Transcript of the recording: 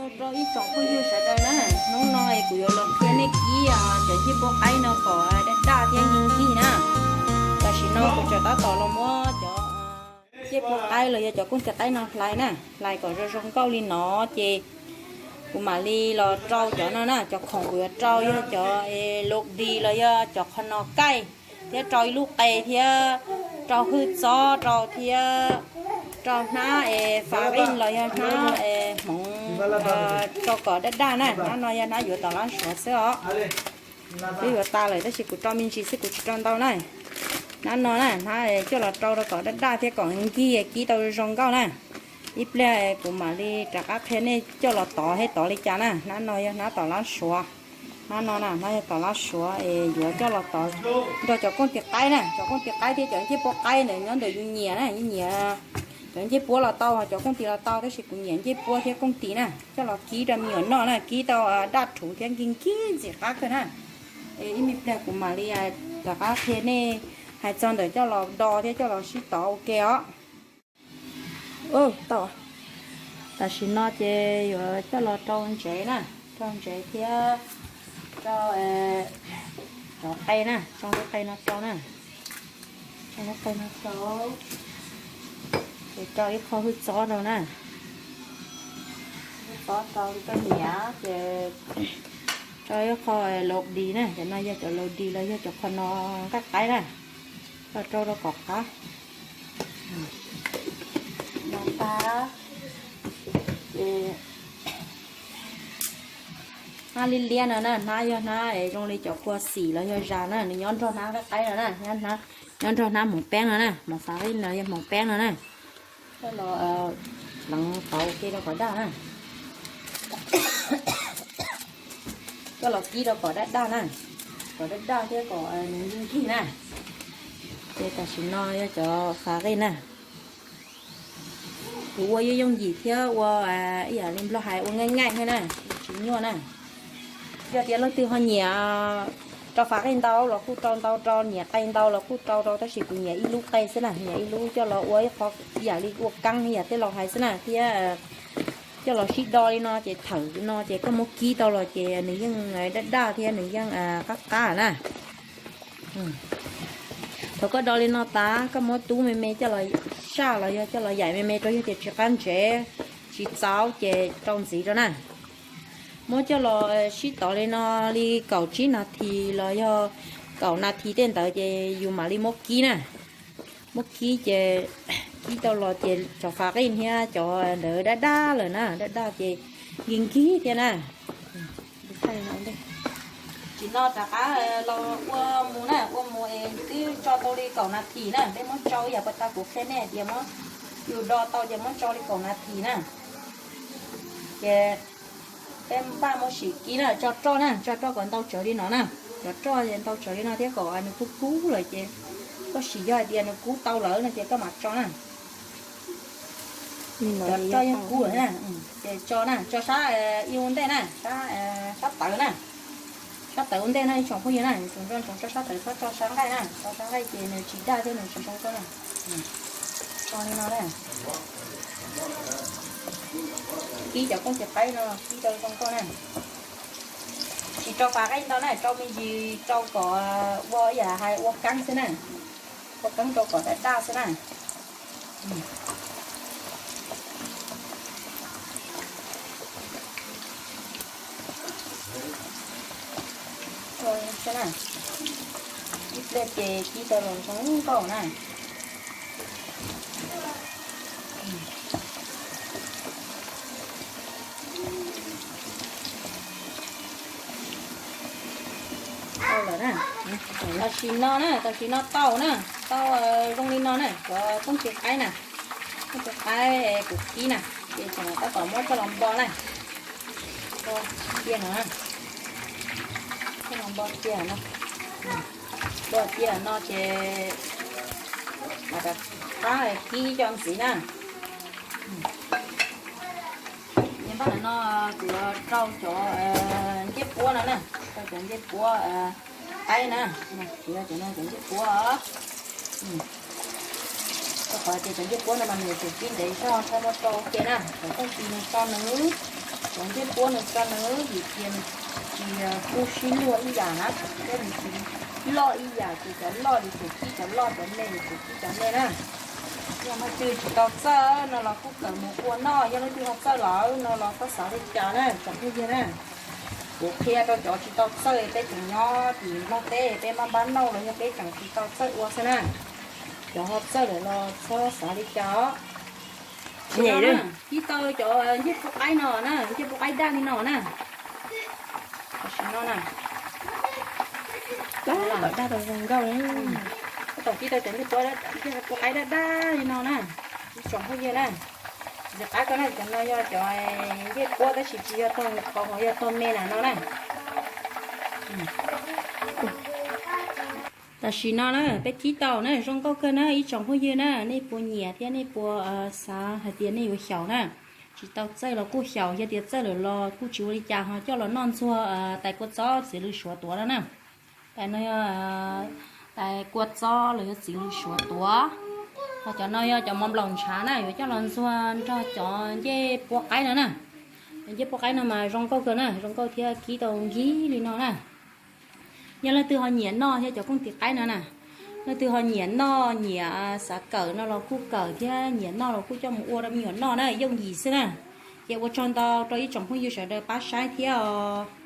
Rau ib tsoom phooj ywg sawv daws na, hnub no kuv yuav los qhia nej kib cov ncej puab qaib no kom daj daj thiab nkig nkig na. Tam sim no kuv tseem tab tom los muab cov ncej puab qaib los yog cov kooj tis qaib no hlais na, hlais kom zoo zoo nkauj li no ces kuv mam li los rau cov no na. Cov khoom kuv yuav rau yog cov lus dis los yog cov qhov no kaij, thiab rau ib lub qe thiab rau hwj txob rau thiab rau hnab es fas qij los yog hnab es hmoov rau kom daj daj na. Hnab no yog hnab yuav tom lab suav xwb os. Twb yuav tas lawm tab sis kuv rau me ntsis xwb, kuv tsis rau ntau na. Hnab no na, hnab coj los rau rau kom daj daj thiab kom nkig kib tau zoo nkauj na. Ib pliag kuv mam li rov qab qhia nej coj los tov thiab tov li cas na. Hnab no yog hnab tom lab suav. Hnab no na, hnab yog tom lab suav es yuav coj los tov nrog cov kooj tis qaib na. Cov kooj tis qaib thiab cov ncej puab qaib ntawd nyob ntawm yus nyiam na, yus nyiam cov ncej puab los tau, cov kooj tis los tau, tab sis kuv nyiam ncej puab thiab kooj tis na. Coj los kib rau me nyuam noj na, kib tau daj rhuv thiab nkig nkig ntxim qab kawg na. Es ib me pliag kuv mam li rov qab qhia nej hais txog ntawm coj los do thiab coj los sib tov ua ke os. Tam sim no ces yuav coj los rau ntsev na, rau ntsev thiab rau cov qe na, rau lub qe no rau na, rau lub qe no rau, ces rau ib qho hwj txob rau na, hwj txob rau li koj nyiam, ces rau ib qho lus dis na, cov no yog cov lus dis los yog cov qhov no nqaij qaib na, rau rau kom qab. No tag, ces hnab liab liab no na, hnab yog hnab zoo li cov kua xim los yog zas na, nws nyob nrog hnab nqaij qaib no na, nyob nrog hnab hmoov peeb no na, hmoov fas qij los yog hmoov peeb no na. Coj los pleev tov ua ke rau kom daj na, coj los kib rau kom daj daj na, kom daj daj thiab kom nws nkig nkig na. Ces tam sim no yog cov fas qij na, kuv ua yooj yooj yim thiab ua ib yam li Nplog hais ua nqaij nqaij thiab na, tsis nyuaj na. Yog tias leej twg ho nyiam rau fas qij ntau los kuj rau ntau, rau nyiam qe ntau los kuj rau rau, tab sis kuv nyiam ib lub qe xwb na, nyiam ib lub coj los ua ib qho ib yam li ua keeb ib yam tej laus hais xwb na, thiab coj los sib do li no ces thawm no ces koj muab kib tau los ces nws yeej daj daj thiab nws yeej qab qab na. Thaum koj do li no tas koj muab tub me me coj los saj los yog coj los yaim me me rau, yog tias tsis qab ntsev tsis txaus ces rau ntxiv rau na. Muab coj los sib tov li no li kaum tsib nas this los yog kaum nas this tej ntawd ces yus mam li muab kib na. Muab kib ces kib tau los ces cov fas qij thiab cov ntawd daj daj lawm na, daj daj ces nkig nkig thiab na. Tam sim no rov qab los ua mus na, ua mus es twb tso tau li kaum nas this na, peb muab tsau ib yam puas tau kuv qhia nej tias muab, yus do tau ces muab tsau li kaum nas this na. Ces peb npaj muab sim kib na, tso roj na, tso roj kom ntau tsawv li no na. Cov roj ntau tsawv li no thiab kom nws kub kub lawm ces koj sim, yog hais tias nws kub tau lawm no ces koj mam tso na. Cov roj yeej kub lawm na, ces tso na, tso sab ib ua ntej na, sab tawv na. Sab tawv ua ntej na ib tsoom phooj ywg na, tsoom nco ntsoov tso sab tawv, txhob tso sab nqaij na, tso sab nqaij ces nws tsis daj thiab nws tsis zoo nkauj na. Tso li no na. Kib cov kooj tis qaib no kib rau zoo nkauj na. Tsis rau fas qij ntau na, rau me ntsis rau kom ua ib yam hais ua keeb xwb na, ua keeb rau kom daj daj xwb na. Ib pliag ces kib tau los zoo nkauj na. Tau lawm na. Tam sim no na, tam sim no tau na, tau zoo li no na, cov kooj tis qaib na, kooj tis qaib kuv kib na, ces tseem tab tom muab coj los npo na. Npo tiag no, coj los npo tiag no, npo tiag no ces mam rov qab kib coj ntxiv na. Npaj no kuv yuav rau cov ncej puab no na, rau cov ncej puab qaib na, kuv yog cov no cov ncej puab. Rau qhov tias cov ncej puab no mas nws yuav tsum kib ntev zog thiaj muab rau ua ke na, cov kooj tis nws tso nws Cov ncej puab no tso no vim tias nws tsis kub sib luag ib yam na, thiab nws tsis loj ib yam, ces cov loj yuav tsum kib cov loj, cov me yuav tsum kib cov me na. Yog leej twg tsis tau txawj no los kuj kawm mus ua noj, yog leej twg ho txawj lawm no los txhob xav li cas na tsoom phooj ywg na. Kuv qhia rau cov tsis tau txawj, peb tseem nyob tim Nplog teb peb maj npab noj los yog peb tseem tsis tau txawj ua xwb na. Cov ho txawj lawm los txhob xav li cas os. Kib tau cov ncej puab qaib no na, ncej puab qaib daj li no na. Tam sim no na, daj tau zoo nkauj li. Tau kib tau cov ncej puab qaib daj daj li no na, ib tsoom phooj ywg na. Ntxiv qab ko na, cov no yog cov ncej puab tab sis tsis yog tog qhov, yog tog me na no na. Tam sim no na peb kib tau na, zoo nkauj kawg na ib tsoom phooj ywg na, nej puas nyiam thiab nej puas xav hais tias nej yuav xyaum na. Tsis tau txawj los kuj xyaum, yog tias txawj lawm los kuj tsis ua li cas, ho coj los noj ntxuag tais kua txob txiv lws suav tuav no na. Tais no yog tais kua txob los yog txiv lws suav tuav. Ho cov no yog cov mov nplaum ntshav na, yuav coj los ntxuag nrog cov ncej puab qaib no na. Cov ncej puab qaib no mas zoo nkauj kawg na, zoo nkauj thiab kib tau nkig li no na. Yog leej twg ho nyiam noj thiab cov kooj tis qaib no na, leej twg ho nyiam noj nyiam xav kawm no los kuj kawm thiab, nyiam noj los kuj coj mus ua rau me nyuam noj na, yooj yim xwb na. Ces ua tsaug ntau rau ib tsoom phooj ywg sawv daws pab saib thiab os.